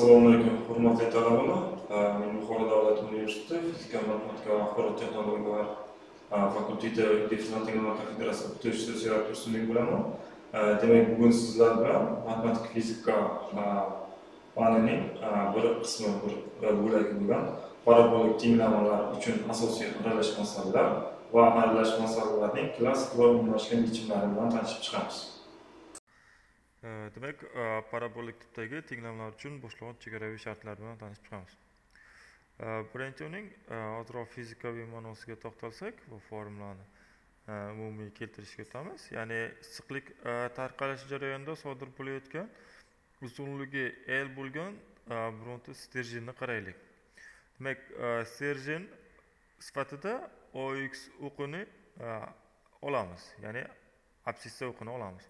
Assalomu alaykum, hurmatli talabalar. Men Buxoro davlat universiteti fizika, matematika va axborot texnologiyalari fakulteti differенsial tenglama kafedrasi o'qituvchisi Serat Tursunbek bo'laman. Demak, bugun sizlar bilan matematik fizika fanining bir qismi, bir bo'lagi bo'lgan parabolik tenglamalar uchun asosiy aralash masalalar va aralash masalalarning klassik va umumlashgan yechimlari bilan tanishib chiqamiz. Demak, parabolik tipdagi tenglamalar uchun boshlang'ich chegaraviy shartlar bilan tanishib chiqamiz. Birinchi uning ozroq fizikaviy ma'nosiga to'xtalsak, bu formulani umumiy keltirishga o'tamiz. Ya'ni issiqlik tarqalishi jarayonida sodir bo'layotgan uzunligi L bo'lgan bironta sterjenni qaraylik. Demak, sterjen sifatida OX o'qini olamiz, ya'ni absissa o'qini olamiz.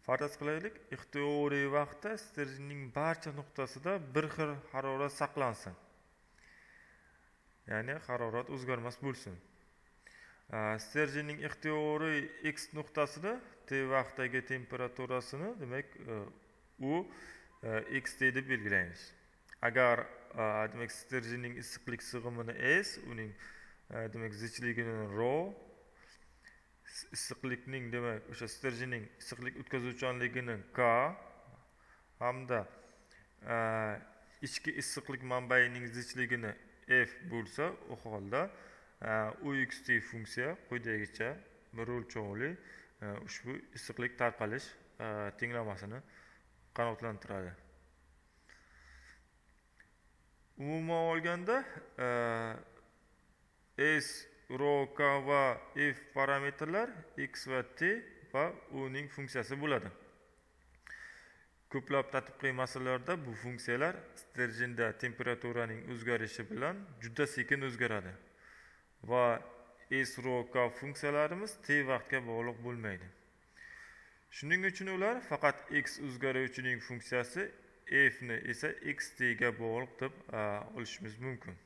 Faraz qilaylik, ixtiyoriy vaqtda sterjenning barcha nuqtasida bir xil harorat saqlansin. Ya'ni harorat o'zgarmas bo'lsin. Sterjenning ixtiyoriy x nuqtasida t vaqtdagi temperaturasini, demak, u xt deb belgilaymiz. Agar demak sterjenning issiqlik sig'imini s, uning demak zichligini rho, issiqlikning demak o'sha sterjenning issiqlik o'tkazuvchanligini K hamda ichki issiqlik manbaining zichligini F bo'lsa, u holda UXT funksiya quyidagicha bir o'lchovli ushbu issiqlik tarqalish tenglamasini qanoatlantiradi. Umuman olganda S, rho, K va F parametrlar x va t va uning funksiyasi bo'ladi. Ko'plab tadqiqiy masalalarda bu funksiyalar sterjenda temperaturaning o'zgarishi bilan juda sekin o'zgaradi va S, rho, K funksiyalarimiz t vaqtga bog'liq bo'lmaydi. Shuning uchun ular faqat x o'zgaruvchining funksiyasi, f ni esa x t ga bog'liq deb olishimiz mumkin.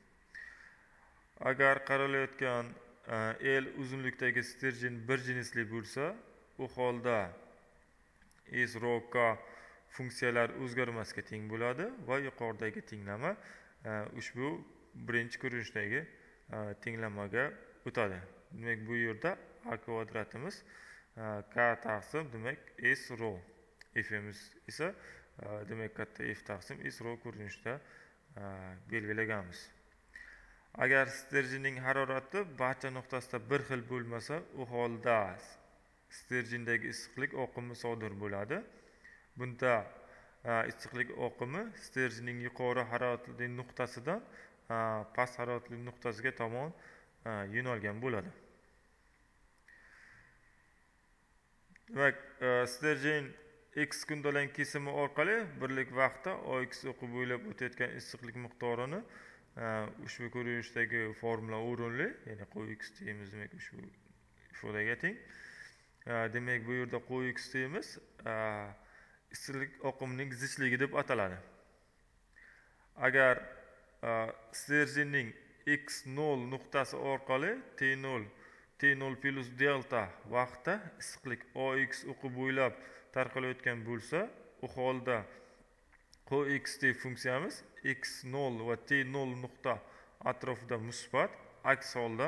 Agar qaralayotgan L uzunlikdagi sterjen bir jinsli bo'lsa, u holda S, rho, K funksiyalar o'zgarmasga teng bo'ladi va yuqoridagi tenglama ushbu birinchi ko'rinishdagi tenglamaga o'tadi. Demak, bu yerda a kvadratimiz k taqsim demak S, rho, fimiz esa demak katta F taqsim S, rho ko'rinishda belgilaganmiz. Agar sterjenning harorati barcha nuqtasida bir xil bo'lmasa, u holda sterjendagi issiqlik oqimi sodir bo'ladi. Bunda issiqlik oqimi sterjenning yuqori haroratli nuqtasidan past haroratli nuqtasiga tomon yo'nalgan bo'ladi. Demak, sterjen x kundalang kesimi orqali birlik vaqtda OX o'qi bo'ylab o'tayotgan issiqlik miqdorini ushbu ko'rinishdagi formula o'rinli, ya'ni QX deymiz, demak ushbu ifodaga teng. Demak, bu yerda QX deymiz, issiqlik oqimining zichligi deb ataladi. Agar sterjenning x0 nuqtasi orqali t0 plus delta vaqtda issiqlik OX o'qi bo'ylab tarqalayotgan bo'lsa, u holda QXT funksiyamiz x0 va t0 nuqta atrofida musbat, aks holda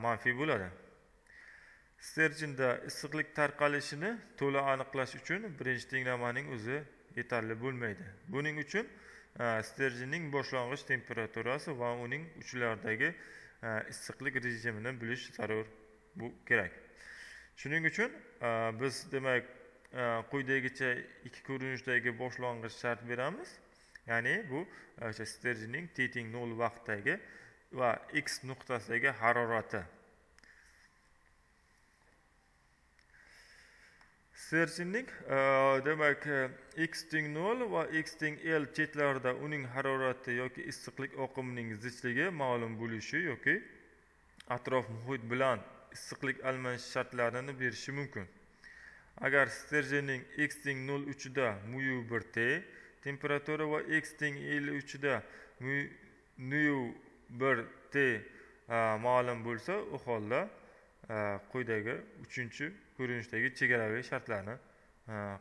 manfiy bo'ladi. Sterjenda issiqlik tarqalishini to'la aniqlash uchun birinchi tenglamaning o'zi yetarli bo'lmaydi. Buning uchun sterjenning boshlang'ich temperaturasi va uning uchlaridagi issiqlik rejimini bilish zarur, bu kerak. Shuning uchun biz demak quyidagicha ikki ko'rinishdagi boshlang'ich shart beramiz. Ya'ni bu o'sha sterjenning t teng 0 vaqtdagi va x nuqtasidagi harorati. Sterjenning demak x teng 0 va x teng L chetlarida uning harorati yoki issiqlik oqimining zichligi ma'lum bo'lishi yoki atrof muhit bilan issiqlik almashish shartlarini berishi mumkin. Agar sterjenning x teng 0,3 da mu 1 t temperatura va x teng 53 da mu 1 t ma'lum bo'lsa, u holda quyidagi uchinchi ko'rinishdagi chegaraviy shartlarni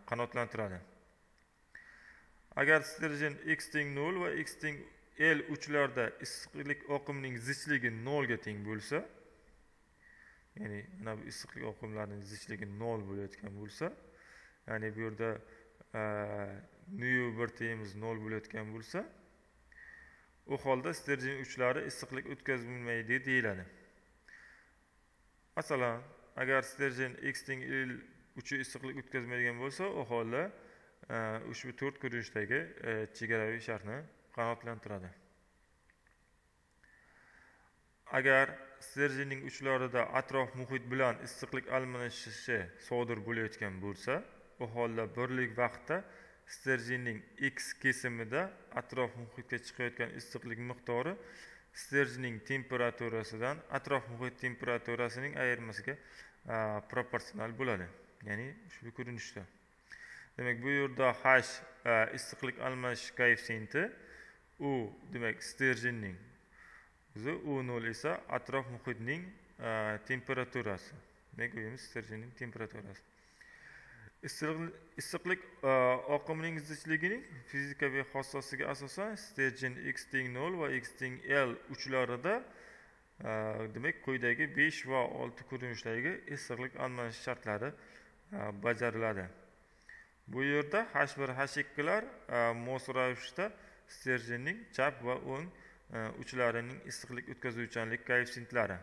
qanoatlantiradi. Agar sterjen x teng 0 va x teng L uchlarda issiqlik oqimining zichligi 0 ga teng bo'lsa, ya'ni mana bu issiqlik oqimlarining zichligi 0 bo'layotgan bo'lsa, ya'ni bu yerda nu 1 tengimiz 0 bo'layotgan bo'lsa, u holda sterjen uchlari issiqlik o'tkazmaydi deyiladi. Masalan, agar sterjen x teng L uchi issiqlik o'tkazmaydigan bo'lsa, u holda ushbu 4 ko'rinishdagi chegaraviy shartni qanoatlantiradi. Agar sterjenning uchlarida atrof muhit bilan issiqlik almashishi sodir bo'layotgan bo'lsa, u holda birlik vaqtda sterjenning x kesimida atrof muhitga chiqayotgan issiqlik miqdori sterjenning temperaturasidan atrof muhit temperaturasining ayirmasiga proporsional bo'ladi. Ya'ni ushbu ko'rinishda. Demak, bu yerda h issiqlik almashish koeffitsiyenti, u demak sterjenning o'zi, U0 esa atrof muhitning temperaturasi. Demak, bu sterjenning temperaturasi. Issiqlik oqimining zichligining fizikaviy xossasiga asosan sterjen x teng 0 va x teng L uchlarida demak quyidagi 5 va 6 ko'rinishdagi issiqlik almashish shartlari bajariladi. Bu yerda H1 H2 lar mos ravishda sterjenning chap va o'ng uchlarining issiqlik o'tkazuvchanlik koeffitsyentlari.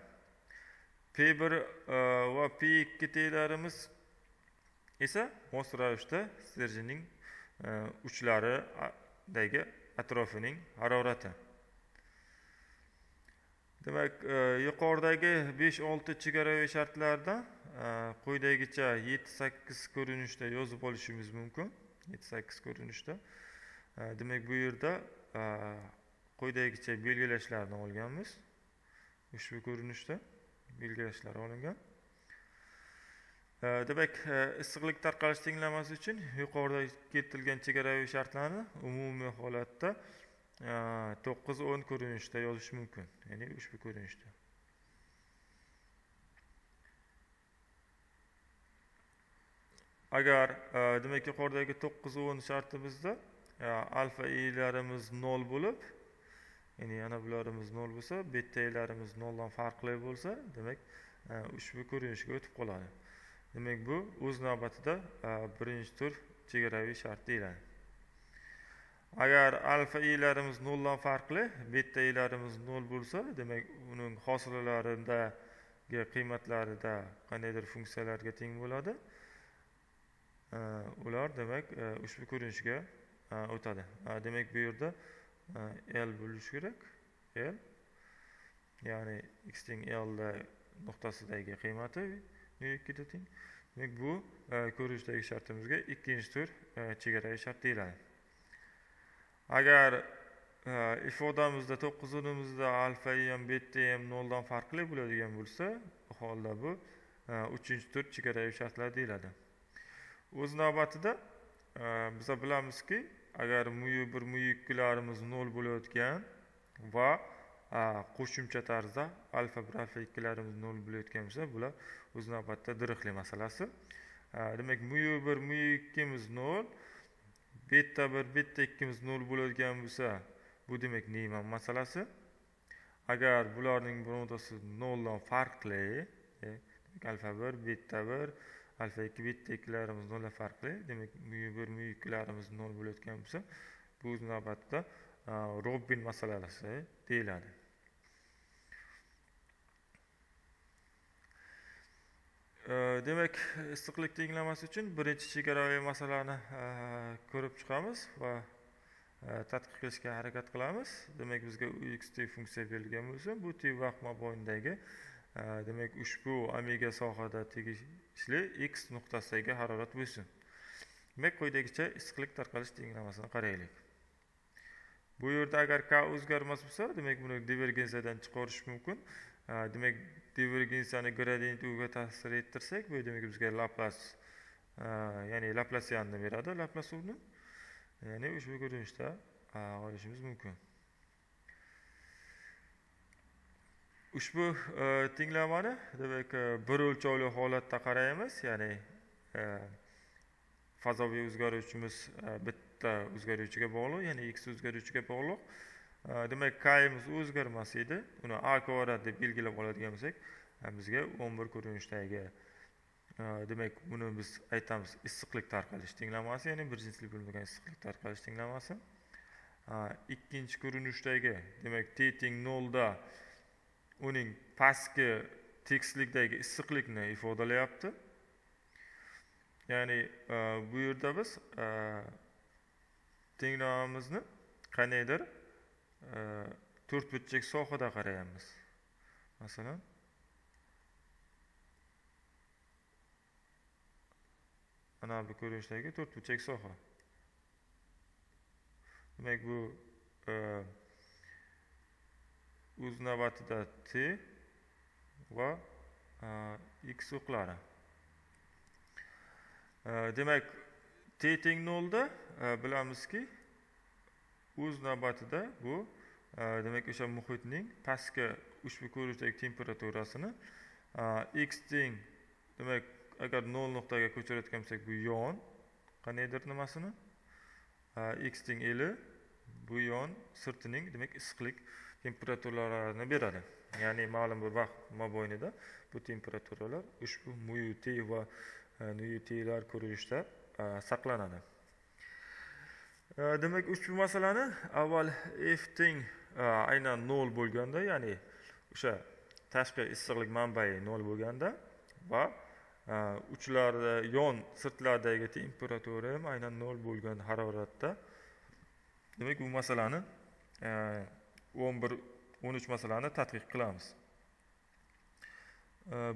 P1 va P2 tenglarimiz esa mos ravishda sterjenning uchlaridagi atrofining harorati. Demak, yuqoridagi 5-6 chegaraviy shartlardan quyidagicha 7-8 ko'rinishda yozib olishimiz mumkin. 7-8 ko'rinishda. Demak, bu yerda quyidagicha belgilashlarni olganmiz. Ushbu ko'rinishda belgilashlar olingan. Demak, issiqlik tarqalish tenglamasi uchun yuqorida keltirilgan chegaraviy shartlarni umumiy holatda 9-10 ko'rinishda yozish mumkin. Ya'ni ushbu ko'rinishda. Agar demak yuqoridagi 9-10 shartimizda alfa i'larimiz 0 bo'lib, ya'ni ana bularimiz 0 bo'lsa, beta i'larimiz 0 dan farqli bo'lsa, demak ushbu ko'rinishga o'tib qoladi. Demak, bu o'z navbatida birinchi tur chegaraviy shart deyiladi. Agar alfa i'larimiz 0 dan farqli, beta i'larimiz 0 bo'lsa, demak uning hosilaridagi qiymatlarida qandaydir funksiyalarga teng bo'ladi. Ular demak ushbu ko'rinishga o'tadi. Demak, bu yerda L bo'lishi kerak. L, ya'ni x teng L nuqtasidagi qiymati 2 ga teng. Demak, bu ko'rinishdagi shartimizga ikkinchi tur chegaraviy shart deyiladi. Agar ifodamizda 9-o'nimizda alfa ham beta ham 0 dan farqli bo'ladigan bo'lsa, u holda bu uchinchi tur chegaraviy shartlar deyiladi. O'z navbatida biz bilamizki, agar mu 1 mu 2larimiz 0 bo'layotgan va qo'shimcha tarzda alfa 1 alfa 2larimiz 0 bo'layotgan bo'lsa, bular o'z navbatida Dirichlet masalasi. Demak, mu 1 mu 2miz 0, beta 1 beta 2miz 0 bo'ladigan bo'lsa, bu demak Neyman masalasi. Agar bularning birontasi 0 dan farqli, demak alfa 1 beta 1 alfa 2 beta 2larimiz 0 dan farqli, demak mu 1 mu 2larimiz 0 bo'layotgan bo'lsa, bu o'z navbatida Robin masalasi deyiladi. Demak, issiqlik tenglamasi uchun birinchi chegaraviy masalani ko'rib chiqamiz va tadqiq qilishga harakat qilamiz. Demak, bizga xt funksiya berilgan bo'lsa, bu t vaqt mobaynidagi demak ushbu omega sohada tegishli x nuqtasidagi harorat bo'lsin. Demak, quyidagicha issiqlik tarqalish tenglamasini qaraylik. Bu yerda agar k o'zgarmas bo'lsa, demak buni divergensiyadan chiqarish mumkin. Demak, divergensiyani gradient u ga ta'sir ettirsak, bu demak bizga Laplas, ya'ni Laplasianni beradi, Laplas uni. Ya'ni ushbu ko'rinishda olishimiz mumkin. Ushbu tenglamani demak bir o'lchovli holatda qaraymiz, ya'ni fazoviy o'zgaruvchimiz bitta bitta o'zgaruvchiga bog'liq, ya'ni x o'zgaruvchiga bog'liq. Demak, k'imiz o'zgarmas edi. Uni a kvadrat deb belgilab oladigan bo'lsak, bizga 11 ko'rinishdagi, demak, buni biz aytamiz issiqlik tarqalish tenglamasi, ya'ni bir jinsli bo'lmagan issiqlik tarqalish tenglamasi. Ikkinchi ko'rinishdagi, demak, t teng 0 da uning pastki tekislikdagi issiqlikni ifodalayapti. Ya'ni bu yerda biz tenglamamizni qandaydir to'rtburchak sohada qaraymiz. Masalan, ana bu ko'rinishdagi to'rtburchak soha. Demak, bu o'z navbatida t va x o'qlari. Demak, t teng 0 da bilamizki, o'z navbatida bu demak o'sha muhitning pastki ushbu ko'rinishdagi temperaturasini x teng, demak, agar 0 nuqtaga ko'chirayotgan bo'lsak, bu yon qandaydir nimasini x teng L bu yon sirtining, demak, issiqlik temperaturalarini beradi. Ya'ni ma'lum bir vaqt mobaynida bu temperaturalar ushbu mu t va nu t'lar ko'rinishda saqlanadi. Demak, ushbu masalani avval f teng aynan 0 bo'lganda, ya'ni o'sha tashqi issiqlik manbai 0 bo'lganda va uchlarda yon sirtlardagi temperatura ham aynan 0 bo'lgan haroratda, demak, bu masalani 11 13 masalani tadqiq qilamiz.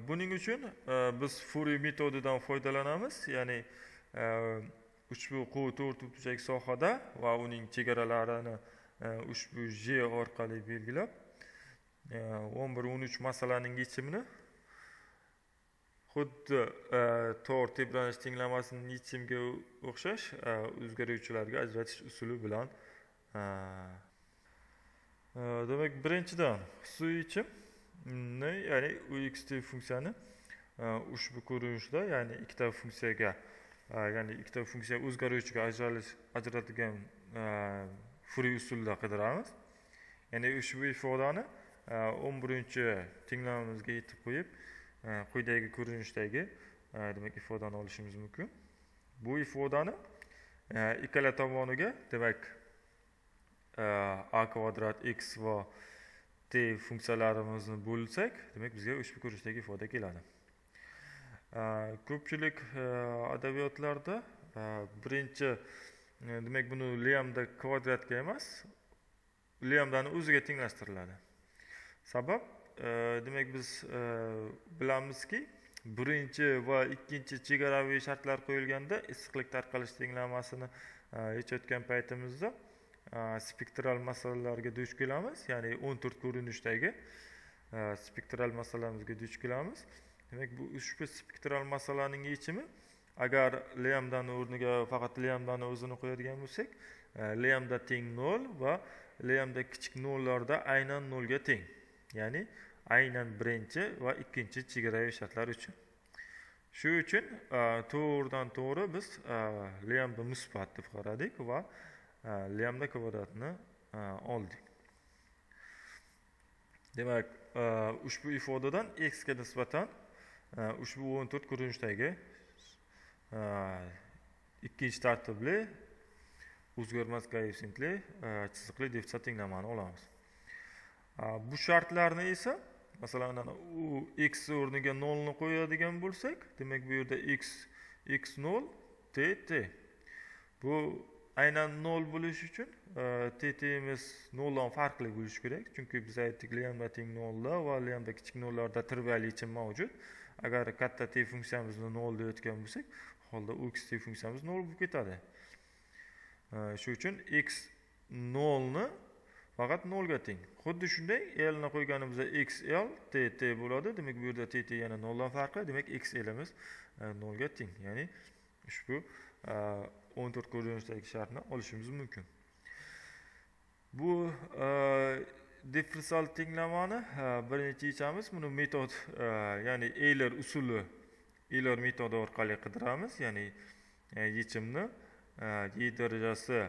Buning uchun biz Fourier metodidan foydalanamiz, ya'ni ushbu quv to'rtburchak sohada va uning chegaralarini ushbu J orqali belgilab 11 13 masalaning yechimini xuddi tor tebranish tenglamasining yechimiga o'xshash o'zgaruvchilarga ajratish usuli bilan, demak, birinchidan xususiy yechimni, ya'ni uxt funksiyani ushbu ko'rinishda, ya'ni ikkita funksiyaga, ya'ni ikkita funksiya o'zgaruvchiga ajratilgan Fourier usulida qidiramiz. Ya'ni ushbu ifodani 11-tenglamamizga yetib qo'yib, quyidagi ko'rinishdagi, demak, ifodani olishimiz mumkin. Bu ifodani ikkala tomoniga, demak, a kvadrat x va t funksiyalarimizni bo'lsak, demak, bizga ushbu ko'rinishdagi ifoda keladi. Ko'pchilik adabiyotlarda birinchi, demak, buni lambda kvadratga emas, lambdani o'ziga tenglashtiriladi. Sabab, demak, biz bilamizki, birinchi va ikkinchi chegaraviy shartlar qo'yilganda issiqlik tarqalish tenglamasini yechayotgan paytimizda spektral masalalarga duch kelamiz, ya'ni 14 ko'rinishdagi spektral masalamizga duch kelamiz. Demak, bu ushbu spektral masalaning yechimi, agar lambdani o'rniga faqat lambdani o'zini qo'yadigan bo'lsak, lambda teng 0 va lambda kichik 0larda aynan 0 ga teng. Ya'ni aynan birinchi va ikkinchi chegaraviy shartlar uchun. Shu uchun to'g'ridan to'g'ri biz lambda musbat deb qaradik va lambda kvadratni oldik. Demak, ushbu ifodadan x ga nisbatan ushbu 14 ko'rinishdagi ikkinchi tartibli o'zgarmas koeffitsiyentli chiziqli differensial tenglamani olamiz. Bu shartlarni esa, masalan, u x o'rniga 0 ni qo'yadigan bo'lsak, demak, bu yerda x x0 t t. Bu aynan 0 bo'lishi uchun t t'imiz 0 dan farqli bo'lishi kerak, chunki biz aytdik lambda teng 0 da va lambda kichik 0 larda trivial yechim mavjud. Agar katta t funksiyamizni 0 deyotgan bo'lsak, holda x t funksiyamiz 0 bo'lib ketadi. Shu uchun x 0 ni faqat 0 ga teng. Xuddi shunday L ni qo'yganimizda xl t t bo'ladi. Demak, bu yerda t t yana 0 dan farqli. Demak, xlimiz 0 ga teng. Ya'ni ushbu 14 ko'rinishdagi shartni olishimiz mumkin. Bu differensial tenglamani birinchi yechamiz. Buni metod, ya'ni Euler usuli, Euler metodi orqali qidiramiz, ya'ni yechimni y darajasi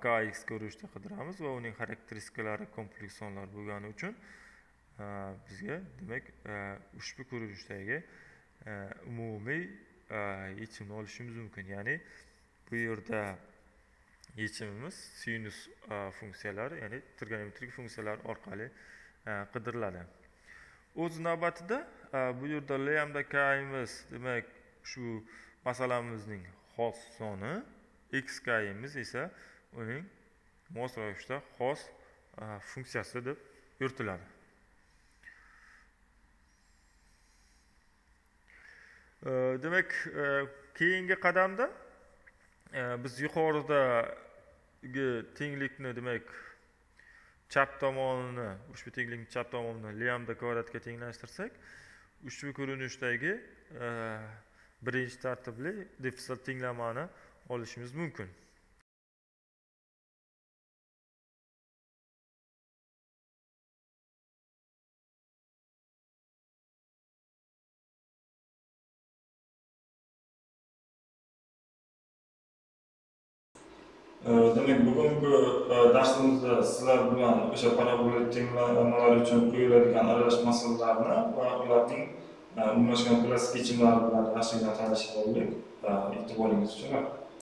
kx ko'rinishda qidiramiz va uning xarakteristikalari kompleks sonlar bo'lgani uchun bizga demak ushbu ko'rinishdagi umumiy yechimni olishimiz mumkin. Ya'ni bu yerda yechimimiz sinus funksiyalari, ya'ni trigonometrik funksiyalar orqali qidiriladi. O'z navbatida bu yerda lambda k'imiz demak shu masalamizning xos soni, x k'imiz esa uning mos ravishda xos funksiyasi deb yuritiladi. Demak, keyingi qadamda biz yuqoridagi tenglikni demak chap tomonini, ushbu tenglikning chap tomonini lambda kvadratga tenglashtirsak, ushbu ko'rinishdagi birinchi tartibli differensial tenglamani olishimiz mumkin. Demak, bugungi darsimizda sizlar bilan o'sha parabolik tenglamalar uchun qo'yiladigan aralash masalalarni va ularning umumlashgan klassik yechimlari bilan yaxshigina tanishib oldik. E'tiboringiz uchun rahmat.